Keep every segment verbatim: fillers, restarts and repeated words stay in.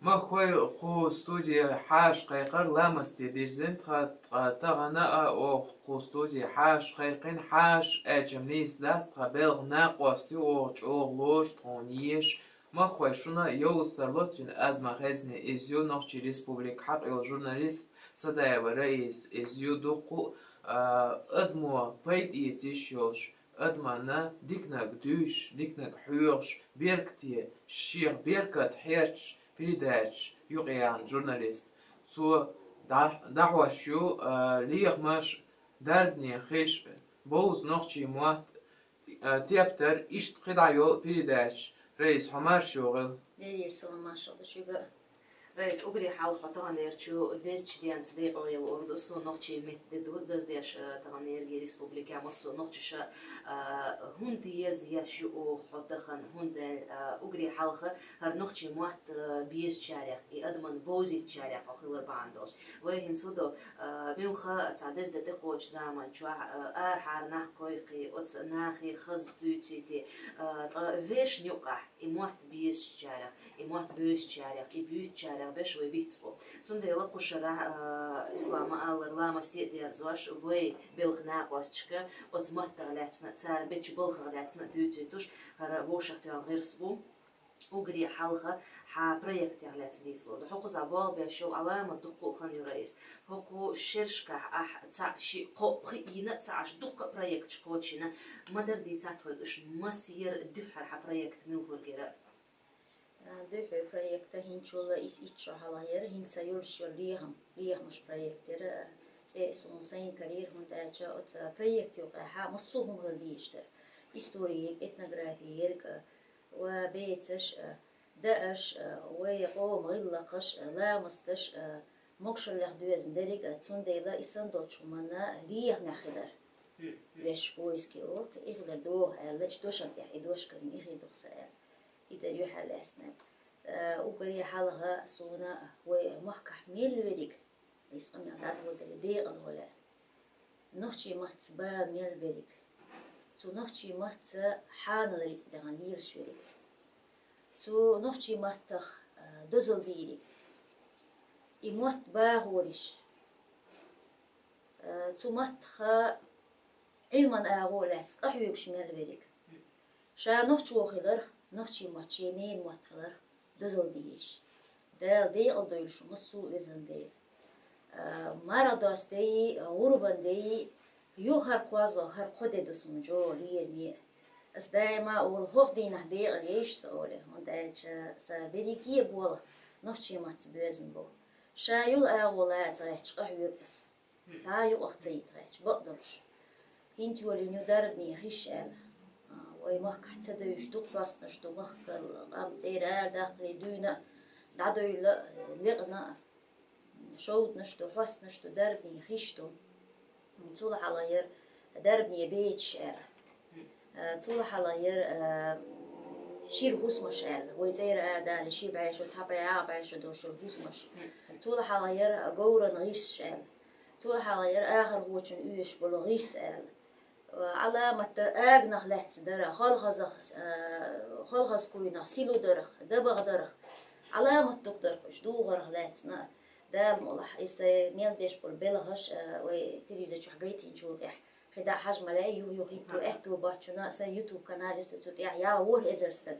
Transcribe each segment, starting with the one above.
Махкой, кху студи хьаша кхайкхар ламасте дирзина тха, ткъа тахана а оха кху студи хьаша кхайкхина, хьаша аьлча нийса дац, тха белхан накъост ю оха чӀогӀа лоруш, тхона езаш. Махкой, шуна йовза тарло цуьнан аз ма хезне, иза ю Нохчийн Республика хьакъ йолу журналист Садаева Раиса, иза ю дуккха а, адамо пайда эца йиш йолуш, адамна диканиг дуьйцуш, диканиг хьоьхуш, беркате, шех беркат хьерчаш передачаш юкъаяьхна журналист. Цо дӀа-, дӀахьош ю, а, лехамаш, дарбане хиш, бовза нохчийн мотт, а, тептар, иштта кхидӀа йолу передачаш. Раиса, хьо марша йогӀийла. Дера салам, маршалла ду шуьга. Раиса, уггаре хьалха хьо таханлерчу дезачу денца декъала йила олу ду со, нохчийн меттан де ду даздеш, а, таханлерчу республикехь массо а нохчаша, а, хӀунда еза еш ю оха хьо тахана, хӀунда аьлча, а, уггаре хьалха хӀара нохчийн мотт, а, безачарех, и адамна бовзийтачарех хьо хилар бахьана долуш. Вай хӀинца хӀун до, а, муьлхха а цхьа деза де тӀекхочу заманчохь, а, арахьара нах кхойкхий, оцу нахе хаза дуьйцийти, а, ткъа вешан юкъахь и мотт безачарех, и мотт бевзачарех, и буьйцучарех берш вай бицбо. Цундела кху шарахь, а, Ислама аллара, ламасте а дерзош, вай белхан накъосташка оцу маттах лаьцна, цара бечу балхах лаьцна дуьйцуьйтуш, хӀара вовшахтоьхна гӀирс бу. Уггаре хьалха хьан проектех лаьцна дийцалур ду. ХӀокхузахь болх беш йолу Ӏаламат дуккха а хан ю, Раиса. ХӀокху шерашкахь ахь цхьаъ, шиъ, кхоъ, пхиъ йина а ца Ӏаш, дуккха а проекташ кхочушйина, ма-дарра дийцахь тхоьга уьш, масера дуьххьара хьан проект муьлхарг яра? А, дуьххьара проект хӀинцачул исс-итт шо хьалха яра, хӀинца йолуш йолу лехам, лехамаш проект яра, а, цӀе а суна сайна карийра, хӀунда аьлча оцу проект юкъахь массо а хӀума хила дезаш дара. Истори ерг, этнографи ерг, а, ва бецаш а, дааш а, вай къоман гӀиллакхаш а, ламасташ а, могушаллех доьзна дерриг а, цундела и санна долчу хӀуманна лехамехь хилар. Вешан поиске олу, и хилар догӀу аьлла, иштта дошам тӀехь и дош карийна, и хир ду-кх сан аьлла. И дара юьхьарлаьцна. Э, уггаре хьалха суна вай махкахь мел верриг, иза къамел дӀадоладале, декъала вале, нохчийн маттаца бала мел берриг, цу нохчийн маттаца хьанал рицкъ дехна лелаш верриг, цу нохчийн маттах, э, дозалла дийриг, и мотт бахораш, э, цу маттаха Ӏилман агӀо лаьцна къахьоьгуш мел верриг. Ша нохчо хиларх, нохчийн мотт шен ненан мотт хиларх дозалла дийраш. Дала декъала дойла шу массо а везан Дела. А, марха доста дайи, гӀурбан дайи, юха хӀара кхозлагӀа, хӀара кхо де ду суна чӀогӀа лераме а. Ас даима а олу, хӀокху дийнахь декъала ейша сан олий, хӀунда аьлча сан берриге а болх нохчийн маттаца боьзна бу. Ша йолу агӀо лаца гӀерташ къахьоьгу ас. Цхьа а юкъах ца йита гӀерташ, бакъдолуш. ХӀинца йолийна ю дарбане хиш аьлла. А, вай махкахь ца девзаш дукха хьостанаш ду, махкал, къам тӀера арадаккхале дуьйна а, дӀадевлла а, лекъна а, шовданаш ду, хьостанаш ду, дарбане хиш ду. Цул хьалха яра дарбане бецаш аьлла. Э, цул хьалха яра, э, шира хӀусамаш аьлла. Вай цӀера арадале ши бӀе шо, цхьа бӀе, ах бӀе шо долуш йолу хӀусамаш. Цул хьалха яра говран гӀирсаш аьлла. Цул хьалха яра ахархочун оьшуш болу гӀирс аьлла. Э, Ӏаламат дара, аганах лаьцна дара, халхазах, э, халхазкуйнах, силу дарах, дабагӀа дарах. Ӏаламат дукха дара уьш, дугӀарх лаьцна. Дала мукъалахь, и сайн мел беш болу белхаш, э, вай телевизор чохь гайтинчул тӀаьхьа. КхидӀа хьажа ма лаьа, юх-юх хӀитто аьтто боцчунна сан YouTube канал ю сан, цу тӀехь ялх ворхӀ эзар стаг.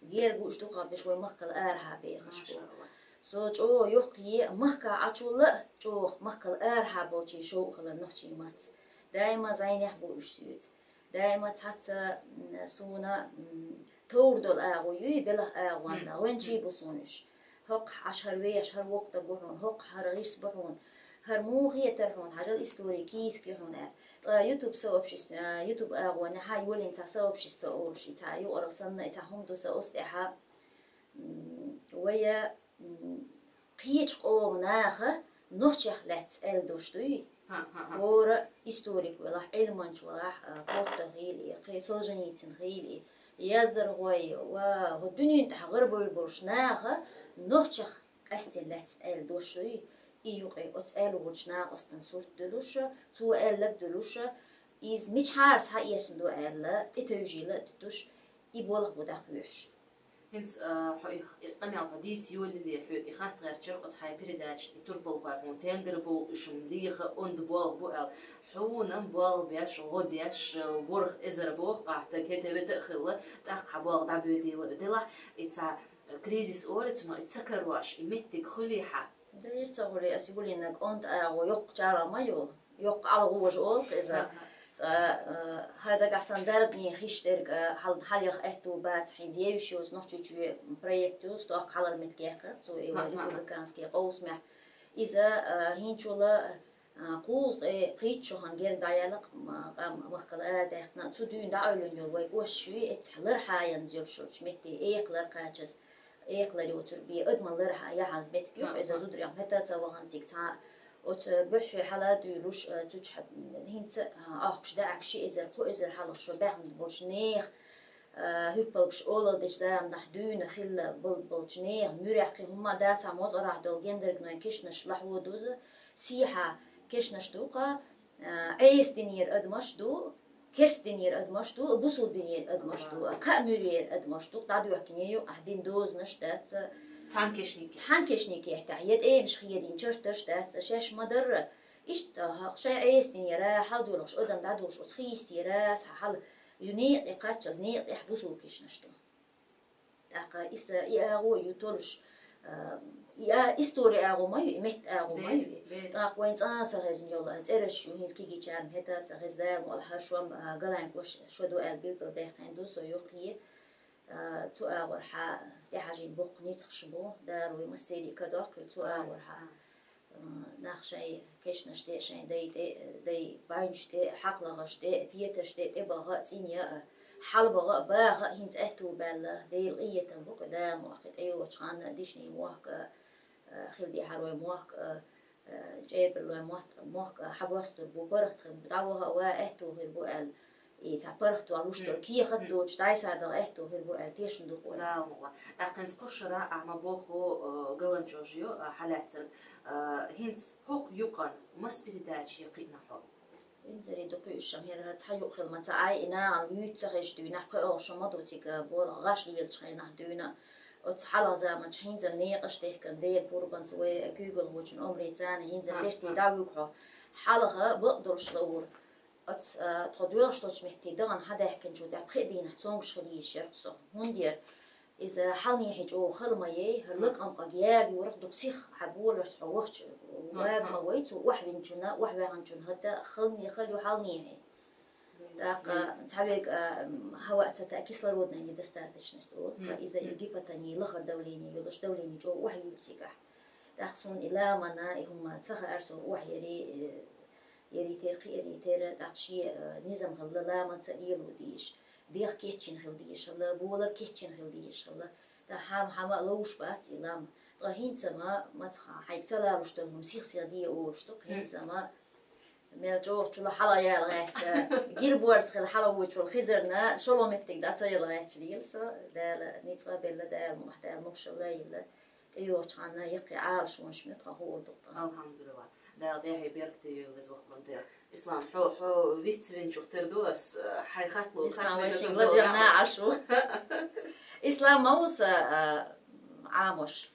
Герга гуш ду хьабеш вай махкал арахьа бехаш бу. Машалла. Со чӀогӀа йоккхае, махкахь Ӏачул а чӀогӀа махкал арахьа болчийн шовкъ хилар нохчийн маттаца. Даима зӀенехь бу уьш соьца. Даима цхьацца, м, суна, м, товр долу агӀо юй, белхан агӀонна, гӀоьнчий бу суна уьш. ХӀокхахь Ӏаш хӀара вехаш, хӀара воккха стаг ву хьуна, хӀокхахь хӀара гӀирс бу хьуна, хӀара муха хетара хьуна, хьажал, истори кийсак ю хьуна аьлла. Ткъа YouTube сообщество, а, YouTube агӀонехьа йолийна цхьа сообщество олуш, и цхьа юкъаралла санна, и цхьа хӀума ду сан оцу тӀехьа, м, вай, м, кхечу къоман наха нохчех лаьцна аьлла долуш дуй? ХӀан, хӀан, хӀан. ХӀора историк велахь, Ӏилманча велахь, а, Котта хили, кхе Солженицын хили, яздархой ва хӀо дуьнен тӀехь гӀарабевлла болуш наха нохчех къаьстина лаьцна аьлла дош дуй? И юкъе оцу аьлла волчу накъостан сурт дуьлуш, цо аьлларг дуьлуш, иза мичахьара схьаэцна ду аьлла, тӀетевжийла а дуьтуш, и болх бу дӀакхоьхьуш. ХӀинца, а, хьо и, и къамел хьо дийца йолале, хьоьга и хатта гӀертача оцу хьайн передачашта и турпалхой хьуна тендер болу, уьш-м леха онда болх бу аьлла. Хьуна-м болх беш, гӀо деш, ворхӀ эзар боху ахь, таг хӀета-вета а хилла, тӀаккха хьан болх дӀабоьдийла а делахь, и цхьа кризис олу цунах, и ца карош, и меттиг хуьлий хьан? Дайра ца гӀур, ас гулина кӀонтӀа агӀо йоккха чӀагӀо ма ю, йоккха Ӏалагожа олу иза. Ткъа, а, хьайн дагахь санна дарбане хиш дерг, а, хьал-, хьалъяха аьтту бац, хьайна евзаш йоцу Нохчийчоь проект ю, стохка хьалар меттиг яьккхира цо и республиканский къовсамехь. Иза, а, хӀинцачул а, кхузткъе пхийтта шо хан герга дӀаяьлла-кх, м, къам махкал арадаьккхина. Цу дуьйна дӀаоьллина йолу вай кӀошташ ю, эццахь лархьа янза йолуш йолчу метте, экха лар кхачаза, экха лар йоцург бен, адаман лархьа яхьанза меттиг ю-кх иза, зударий хӀета ца вахана цига цхьа оцу буьххье хьала а дуьйлуш, а, цу чу хьа-, хӀинца а, ахкаш даьӀахк ши эзар, кхо эзар хьалха шо баьхна болчу нехан, а, хӀуьппалгаш олалла дечу заманахь дуьйна хилла бол-, болчу нехан муьрехь кхин хӀумма а дацахь, мозкъарахь долу гендерный кешнаш лахьо дузу, сехьа кешнаш ду-кх, а, Ӏеса динера адамаш ду, керста динера адамаш ду, бусулба динера адамаш ду, кхаа муьрера адамаш ду, дӀадоьхкине ю, ахь дина дозанаш дац. Цхьана кешнике. Цхьана кешникехь тӀехь, я тӀемаш хедийна чарташ дац, шаьш ма-дарра. Иштта хьо шайн Ӏеса динера, хьалдоьлхуш адам дӀадолуш оцу хийстера, хьал ю некъа тӀе кхаччалц, некъа тӀехь бусулба кешнаш ду. ТӀаккха иза и агӀо ю толуш, а, и а-, истори агӀо ма ю, и метта агӀо ма ю. Дера, дера. ТӀаккха вайн цкъа а ца хезна йолу цӀераш ю, хӀинца кегийчарна хӀета а ца хезна, Дала мукъ лахь, хӀара шо-м, а, Галайн кӀоштан шо ду аьлла билгалдаьккхина ду со юххе. А, цу агӀор хьан тӀехьажийна боккха ницкъаш бу, Дала вай массеран а ка доккхийла цу агӀор хьан. Нах шайн кешнаш тӀе, шайн дай тӀе, дай бӀаьвнаш тӀе, хьакхлагӀаш тӀе, петарш тӀе, тӀебаха а, цӀинъян а, хьалабаха а, баха а хӀинца аьтту баьлла, Делан къинхетам бу-кх, Дала мукъ лахь, тӀейогӀучу ханна дишний мохк а, хила деза хӀара вай мохк а, чӀепарлой мотт-, мохк а хьабостур бу, паргӀат хир бу, дӀаваха а, ван аьтту хир бу аьлла. И цхьа паргӀатван луш долу кехат доцуш дӀасадаха аьтту хир бу аьлла тешна ду-кх вай. Дала мукъ лахь. ТӀаккха хӀинца кху шарахь ахь ма боху, э, Галанчожа ю, э, хьалаьцнарг, э, хӀинца хӀокху юкъана маса передача кхиъна хьо? Инзаре дукха уьш-м хӀара цхьа юкъа хила ма ца Ӏай, и нахана вуьйцу ца хезчу дуьйнахь, кхоалгӀа шо ма ду цига, болх гӀаш лелачу хенахь дуьйна. Оцу хьалха заманчохь хӀинца-м некъаш техкина, Делан пурбанца вай куьйгалхочун омрица-м хӀинца-м бертий дӀавуьгу хьо. Хьалха бакъдолуш ловра. Оцу, а, тхо доьлхуш долчу метте дахана хьадаьхкинчул тӀаьхьа пхи а дийнахь цомгуш хила йиш яра-кх со. ХӀунда яра? Иза хьалнехьа чӀогӀа хала ма яй, хӀара лакъам къаг яга йора-кх, дукха сиха хьан боларца хьо вахча, вага ма вай цо, охьавинчунна, охьаваьхначунна хӀара хала ю хьалнехьа. ТӀаккха цхьаверг, а, хӀаваъ ца таа, кислородная недостаточность олу, ткъа иза и гипотония, лахара давление йолуш, давление чӀогӀа охьаюьллу цигахь. ТӀаккха суна и ламанна, и хӀума ца хаьара, со охьаяри, э, яритера, кхиаритера, тӀаккха шен, э, низам хилла, ламанца а лело дезаш, дегӀ кечйина хила дезаш хилла, болар кечйина хила дезаш хилла. ТӀаккха хьан-, хьан-м а ловш бац и лам. Ткъа хӀинца-м, маца хьайга ца лалуш долу хӀума сих-сиха де олуш ду-кх, хӀинца-м мел чӀогӀа чула хьала яла гӀаьчча, гила борз хила хьала вочул хизарна, шолгӀа меттиг дӀа ца яла гӀаьчча лела со, Дала ницкъ а белла, Дала мукъ лахь, Дала могушалла а йилла. ТӀейогӀучу ханна яккхий Ӏалашонаш ма ю тхан хуур ду-кх тхан. Алхьамдулиллах. Дала тӀехь беркате йойла веза воккха бан тера. Ислам, хьо, хьо виц винчух тера ду ас, э, хьайн хаттло. Ислам вай шин ладоьгӀна Ӏаш ву. Ислам ма ву сан, а, Ӏамош.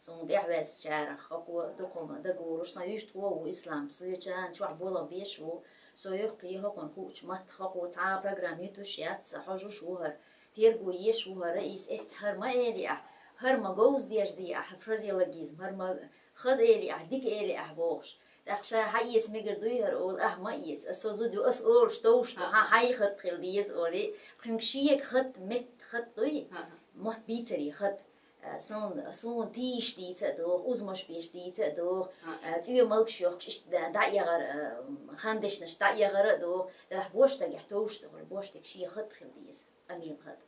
Суна тӀехь ваьзначарах хӀокхо дукха-м дагаволуш, сан вуьшта ву Ислам. Со чан чохь болх беш ву. Со йохкхий хӀокхунна хуучу матта хӀокхо цхьа а программа юьтуш яц, сан хьожуш ву хӀара. Терго еш ву хӀара, иза эццахь хӀара ма эли ахь, хӀара ма говза дерзий ахь, фразеологизм, хӀара ма хаза эли ахь, дика эли ахь бохуш. ТӀаккха ша хьаэца мегар дуй хӀара олу, ахь ма эца, аса со зуда ю, аса олуш товш ду, хьан хьайн хатта хила деза олий, кхуьнга шега хатта, метта хатта дуй, мотт бийцаре хатта. А, суна, суна тийша дийца а доху, узамаш беш дийца а доху, а, цӀоь малгаш йохкуш, иштта дӀа-, дӀаэгӀар, а, хан дешнаш дӀаэгӀар а доху, делахь бош стагехь товш ца хуьлу, бош стаг шен хатта хила деза, къамел хатта.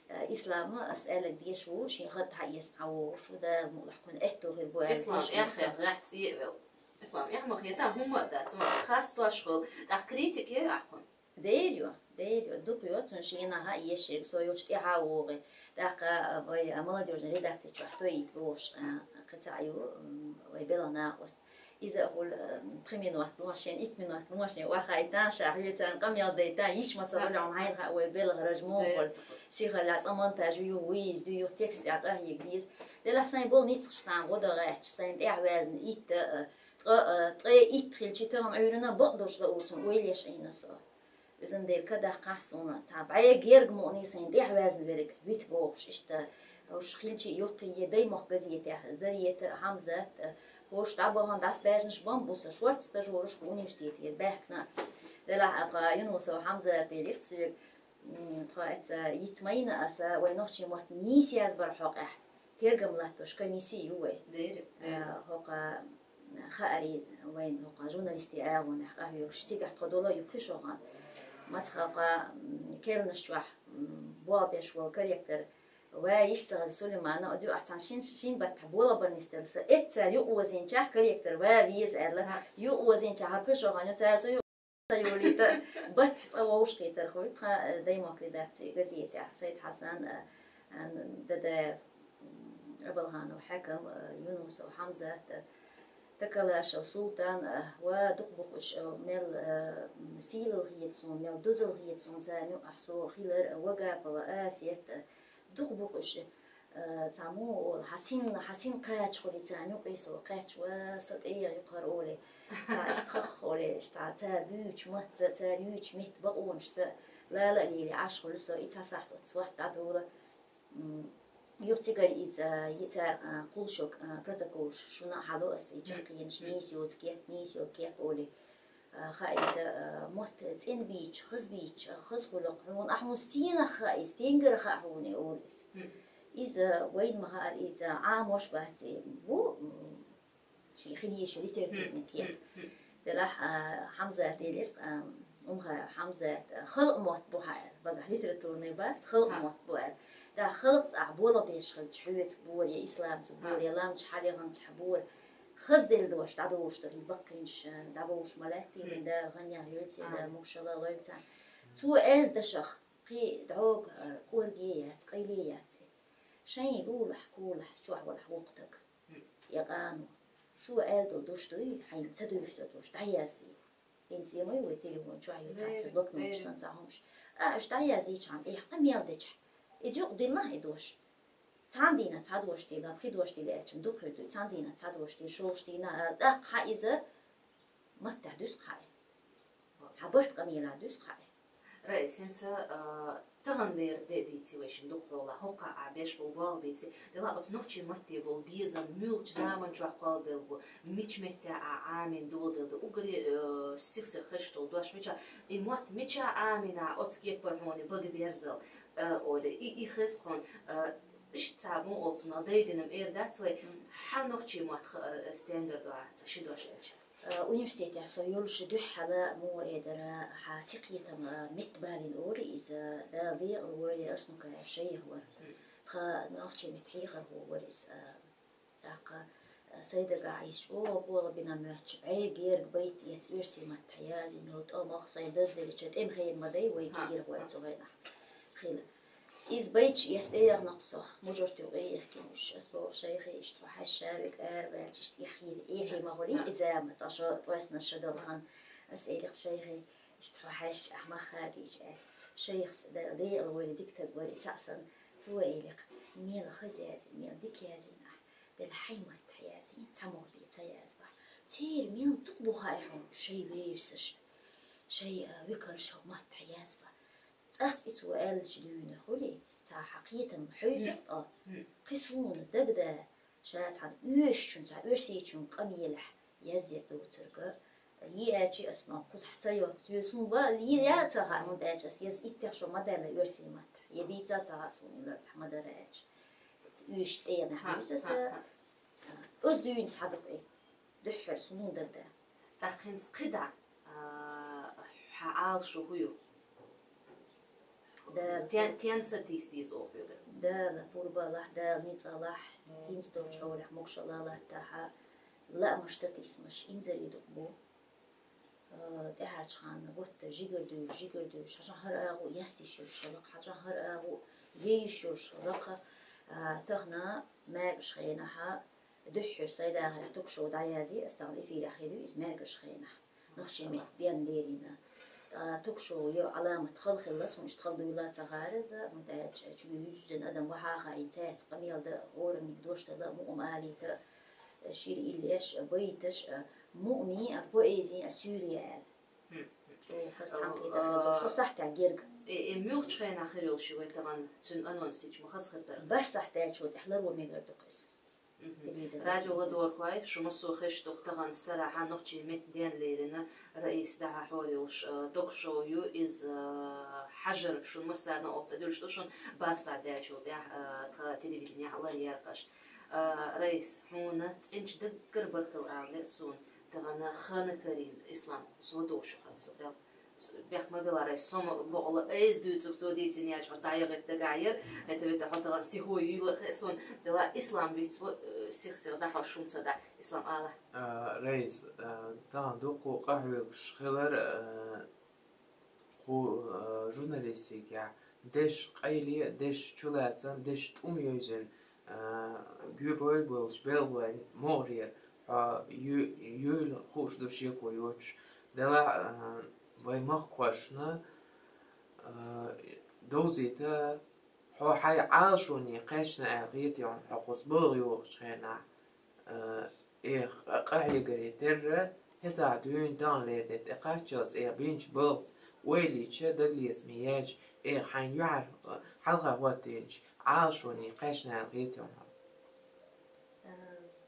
А, Ислама ас аьлларг деш ву, шен хатта хьаэцна хьан вогӀуш ву, Дала мукъ лахь кхунна аьтту хир бу аьлла. Ислам, эхь хета, эхь цӀе а вел. Ислам, эхь ма хета, хӀумма а дац, ма хастош хуьлу, тӀаккха критика яй ахь кхунна? Дер ю, дер ю, дукха ю, цунна шена хьан ешерг, со йолчу тӀаьхьа вогӀий. ТӀаккха вай молодёжный редакци чохь тоийта бохуш, а, кхин цхьаъ ю, м, вай белхан накъост. Иза а хула, э, пхи минот лош шен, итт минот лош шен, ваха ай тан ша, хьоьцан къамел дай тан, йиш ма ца хула, хьайна ха вай белгӀараж мон хула. Сихала цӀа монтаж ю, вуйиз ду ю, текст тӀа къахьег виз. Делахь сайн бол ницкъаш хан гӀо да гӀач, сайн тӀехь вязна итт, э, ткъа, э, ткъе итт хилчи тагам Ӏуьрана бакъдош да урсун, уйлеш Ӏийна со. Изан дерка дахкахь суна, цхьа бӀе герг муъни сайн тӀехь вязна верг, вит бохуш, иштта, уж хилчи йоккхий е Даймохк газетехь, Зарета, Хьамзат, уж дӀабахан дӀасбаьржнаш бан буса, шорт стажерашка университетера баьхкина. Делахь акъа Юнусов Хьамзат элира соьга, м, тхо эца йиц майна аса, вай нохчий мотт нийса язбар хьокъехь. Тергам латтош комисси ю вай. Дери, дери. А, хӀокха хаари вайн хӀокха журналисти агӀонехь къахьоьгуш, цигахь тхо дола ю кхишогӀан. Мацхьа хӀокха, м, келнаш чохь, м, боабеш волу корректор ва йиш ца гӀали Сулеймана, оцу юкъахь цхьана шин, шин баттахь бола бар нисделла са. Эццара юкъозинчахь корректор ва веза аьлла. Ха. Юкъозинчахь хӀара кхишогӀан ю, цара цу Ца юлийта, бат цкъа вовшахкхетар хуьлу тхан, э, Даймохк редакци газетехь Сайд Хьасан, э, э, Дадаев, м, Абалханов Хьакам, э, Юнусов Хьамзат, э, Такалашев Султан, э, ва дукха букъуш, э, мел, э, м, сийлалла хета суна, мел дозалла хета суна, царна юкъахь со хилар, э, Вагапова Асет, э, дукха букъуш, э, цхьа муха олу, хьан син, хьан син кхача хуьлий царна юкъе со кхаьчва, сан тӀера юкъара олий. Цхьа иштта хаххоле, иштта цара буьйчу матца, цара юьйчу метта бакъонашца лала а лелий Ӏаш хуьлу со, и цхьа сахьт оццу вахт дӀадола. М, юха цигара иза, и цара, а, кхулшо, а, протоколаш шуна а хьало аса, и чаккхенаш нийса йоцу кеп, нийса йоцу кеп олий. А, хаийта, а, мотт цӀена бийча, хаза бийча, хаза хуьлу хьуна, а хьуна стенах хаьа иза, стенгара хаьа хьуна, олу иза. Иза вайна ма хаьара, иза Ӏамош бац и бу, м, шен хи дийша литературный кеп. Делахь, а, Хьамзат элира, а, Умхаев Хьамзат, а, халкъ мотт бу хьан аьлла, багахь литературный бац, халкъ мотт бу аьлла. Да, халкъ цӀахь болх беш хилча, хьоьца бора, я исламца бора, я ламча хьалегӀанча бора. Хазделла дош дӀадовлуш дара, иза баккхийнаш, а, дӀабовлуш ма лаьттий, вайн Дала гӀаннех йойла церан, Дала могушалла лойла царна. Цо аьлла дашах, кхин дӀога, а, кӀорге яц, къайле яц. Шайн лулахь, кулахь, чохь валахь воккхатаг. Я къано. Цо аьлла долу дош дуй, хьайна ца дуьйш долу дош, дӀаяздий. ХӀинца эмай вай телефон чохь ю, цхьацца блокноташ санна цхьа хӀумаш. А, уьш дӀаяздийчхьана, эхь, къамел дечхьа. Иза юкъа диллахь и дош. Цхьана дийнахь цхьа дош дийла, пхи дош дийла аьлча, дукха хир дуй, цхьана дийнахь цхьа дош дийла, шолгӀачу дийнахь, а, тӀаккха хьан иза маттахь дуьсу хьан. Хьан барт къамелахь дуьсу хьан. Раиса, хӀинца, а, таханлера де дийци вайшин дукха хьола, хӀокха а беш болу болх бийци, дела оцу нохчийн матте болу безам, муьлхачу заман чохь кхолладелла бу, мича метте а Ӏамин доладелла ду, уггаре, э, сих-сих хезаш долу дош мича, и мотт мича Ӏамина оцу кеппара хьуна бага берзал, э, оле, и, и хеза хьуна, э, иштта цхьа муха олу цунах дайдинарг эр дац вай, хьан нохчийн мотт хаар, э, стенгара ду, ца ши дош аьлча. Э, университетехь со йолуш дуьххьала муха эдара, хьан сихкхетам, э, метта балийна олу иза, Дала декъала войла, Арснукаев Шайх вара. Тхан нохчийн метта хьехархо вара иза, э, тӀаккха, э, сайн дагахь иза чӀогӀа болх бина моьттуш, бӀе герга байт эца оьрсийн маттахь язйина йолу тӀом, ох, сайн дазделлача тӀеман хенан ма дай, вай кегирхой цу хенахь хила. Иза байт эца тӀеяхна-кх со, мужарт юкъе яхкина уьш. Ас боху, Шайхе, иштта хьо хьаьжча, вега араваьлча, иштта эхь-, эхь ма хуьлий и зама, ткъа шо, тӀоьссина шо долу хан. Ас элира, Шайхе, иштта хьо хьаьжча, ахь мах хадийча аьлла. Шайхас, да-, декъала войла дика таг вара и цхьаъ санна, цо элира-кх, мел хаза язйина, мел дика язйина ахь, дела хьайн маттахь язйина, цхьа муха бен ца язбахь. Церан мел дукха бу хаьий хьуна, шайн вевзаш, шайн, а, векалш хӀокху маттахь язба. ТӀаккха и цо аьллачу дуьйна хуьлий, цхьа хьан кхетам хьевзира ткъа. Кхин суна дагада, ша цхьана оьшучун, цхьа оьрсичун къамелехь язъяр доцург. Йиъачи ас ма кхузахь ца йо, соьга суна ба, йи я ца хаьа, хӀунда аьлча ас еза иттех шо ма даьлла оьрсийн маттахь, я бийца ца хаьа суна лартахь ма дара аьлча. Оьшучу тӀегӀанехь дуьйцу аса. Оцу дуьйна схьадукъи. Дуьххьара суна дагада. ТӀаккха хӀинца кхидӀа, а, хьан Ӏалашо хӀун ю? Дала. Тен-, тен сатийса деза оха хьоьгара? Дала пурбалахь, Дала ницкъалахь, хӀинца долчу хьолехь могушалла латтахь, лаамаш, сатийсамаш инзаре дукха бу. А, тӀаьхьарчу ханна готта жигара дуьйш, жигара дуьйш, хьажахь хӀара агӀо яста йиш йолуш хилла-кх, хьажахь хӀара агӀо яйиш йолуш хилла-кх, а, тахана маьркӀаж хенахь, Дуьххьара сайдахарехь ток-шоу дӀаязъе, ас тахана эфирехь хилла ю иза маьркӀажа хенахь. Нохчийн меттан ден лерина. Ткъа ток-шоу йо Ӏаламат хала хилла, суна иштта хала дуйла ца гӀараза, хӀунда аьлча чу юьззина адам вахьа а хаийна, цаьрца къамел дан, орамниг дош дала, мукъам алийта, шира иллеш, байташ, мукъамийн а, поэзийн а суьйре аьлла. Хм. ЧӀогӀа хаза цхьаьнакхетар хилла долуш, со сахьтехь герга. Э, э, муьлхачу хенахь хир йолуш ю вай тахана цуьнан анонс, ма хаза хир дара? БархӀ сахьт даьллачул тӀехь ларво мегар ду-кх иза. Мгм. Телевизор. Радио ладогӀархой, шу массо а хезаш ду-кх тахана сарахь нохчийн меттан ден лерина Раиса дӀахьо йолуш, э, ток-шоу ю иза, э, хьажар, шуна массарна а оха дуьллуш ду шуна, бархӀ сахьт даьллачул тӀехь, э, тхан телевиденехь лар яра-кх аша. Э, Раиса, хьуна цӀеначу даггара баркалла ала лаьа суна, тахана ханна карийна, Ислам, со дохуш ю хьан, со Далла. Бехк ма белара, со ма бокъала айса дуьйцург со дийцина яьлча, хьо дӀаяхийта дагахь яра, хӀета-вета хьо тахана сихо йийла а хаьа суна, делахь Ислам вицво, э, сих-сиха дӀахьош хӀума ца дахь. Ислам, алахь. А, Раиса, а, тахана дуккха къахьоьгуш хилар, а, кху, а, журналистикехь, дешан къайле, дешан чулацам, дешан тӀум йовзийна, а, гуьйбойла болчу белхалойн могӀаре хьо ю-, юйла хууш ду шеко йоцуш. Делахь, а, вайн махкахошна, а, довзийта, хьо хьайн Ӏалашоне кхаьчна аьлла хета хьуна, хьо кхуза балха йогӀучу хенахь, а, Эх, къа-, къахьегаре терра, хӀетахь дуьйна таханлера тӀе кхаччалц, эх, бинчу балхаца ойла йича, дагалецаме яьлча, эх, хьайн юьхьара, э, хьалха хӀоттийначу Ӏалашоне кхаьчна аьлла хета хьуна. Э,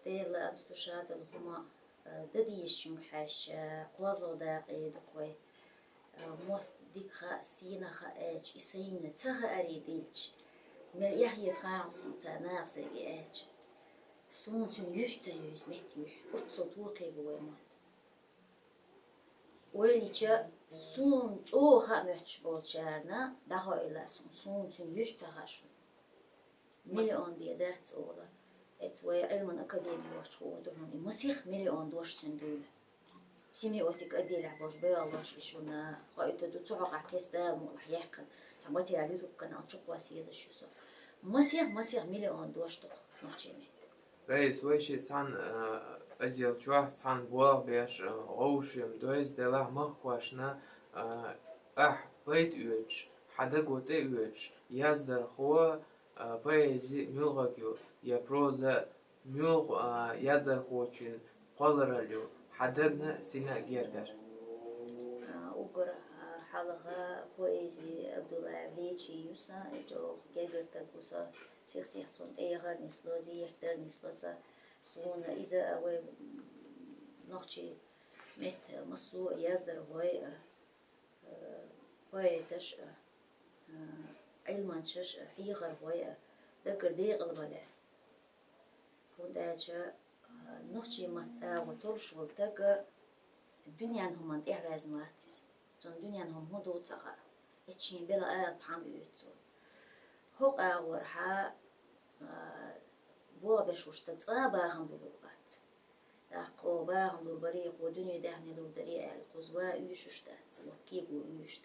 Делан лаамца ду ша долу хӀума, э, дан дезачуьнга хьаьжча, кхозлагӀа дакъа ду-кх вай. Мотт дика хаьа, стенах хаьа аьлча, и сайна ца хаарий делча, мел эхь хета хаьа суна цара наха сайга аьлча. Суна цуьнан юьхь ца йовза, меттан юьхь, оццул тохий бу вай мотт. Ойла йича, суна чӀогӀа хаа моьттуш болчарна дӀахоуьйтуш суна, суна цуьнан юьхь ца хаьа шуна. Миллион бен дац олу. Эца вай Ӏилман академи йохчу хуур ду хьуна, и масех миллион дош цуьнан дуйла. Семиотика отделехь болчу бегӀалоша и шуна хоуьйтур ду, цу хьокъехь кеста Дала мукъалахь яьккхина. Цхьа материал YouTube канал чу кхосса езаш ю со. Масех, масех миллион дош ду-кх нохчийн меттан. Раиса, вай шен цхьана, а, отдел чохь цхьана болх беш, а, вовшийн дойза делахь махкахошна, а, ахь пайда оьцуш, хьан даго тӀеоьцуш, яздархо, а, поэзи муьлхарг ю, я проза муьлха, а, яздархочун кхолларалла ю, хьан дагна, сина гергара. А, уггар, а, хьалха поэзи Абдуллаев Лечи ю сан, и чӀогӀа гергара стаг ву сан, сих-сиха цунна тӀеяхар нисло, зехьа дар нисло сан. Суна иза а вай, м, нохчийн меттан массо а яздархой а, э, поэташ а, э, Ӏилманчаш а, хьехархой а даггара декъалбале. ХӀунда аьлча, э, нохчийн маттан агӀо толлуш волу стаг дуьненан хӀуманна тӀаьхьаваьзна вац иза. Цунна дуьненан хӀума хӀун ду ца хаьа. Эццахь шен белхан алапа хьан оьцу цо. ХӀокху агӀорхьа, а, болх беш волу стаг цкъа а бахам лур вац. ТӀаккха кхо бахам лур барий, кхо дуьне даьхни лур дарий аьлла, кхуза ван уьйшуш дац, вот кего уьйш дац.